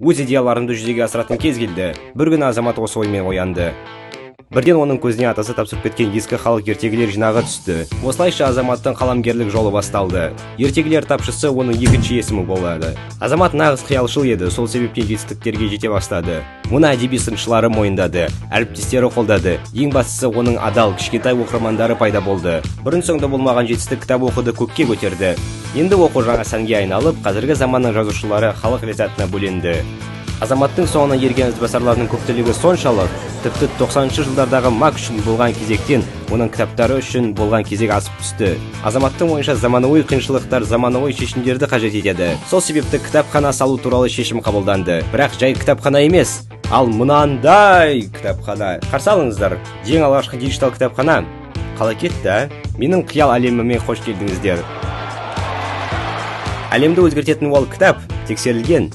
Өз идеяларымды жүзеге асыратын кез келді. Бір күні Азамат осы оймен оянды. Бірден оның көзіне атасы тапсырып кеткен ескі халық ертегілер жинағы түсті. Осылайша Азаматтың қаламгерлік жолы басталды. Ертегілер тапшысы оның екінші есімі болады. Азамат нағыз қиялшыл еді, сол себептен жетістіктерге жете бастады. Мұны әдеби сыншылары мойындады, әріптестері қолдады. Ең бастысы, оның адал, кішкентай оқырмандары пайда болды. Бұрын соңды болмаған жетістік кітап оқуды көкке көтерді. Енді оқу жаңа сәнге айналып, қазіргі заманның жазушылары халық ләззатына бөленді. Азаматтың соңынан ерген ізбасарларының көптілігі соншалық, тіпті 90 жылдардағы Мак үшін болған кезектен оның кітаптары үшін болған кезек асып түсті. Азаматтың ойынша, заманауи қиыншылықтар заманауи шешімдерді қажет етеді. Сол себепті кітапхана салу туралы шешім қабылданды. Бірақ жай кітапхана емес, ал мынандай кітапхана. Қарсы алыңыздар, ең алғашқы диджитал кітапхана. Қалай кетті, а? Менің қиял әлеміме қош келдіңіздер. Әлемді өзгертетін ол кітап тексерілген.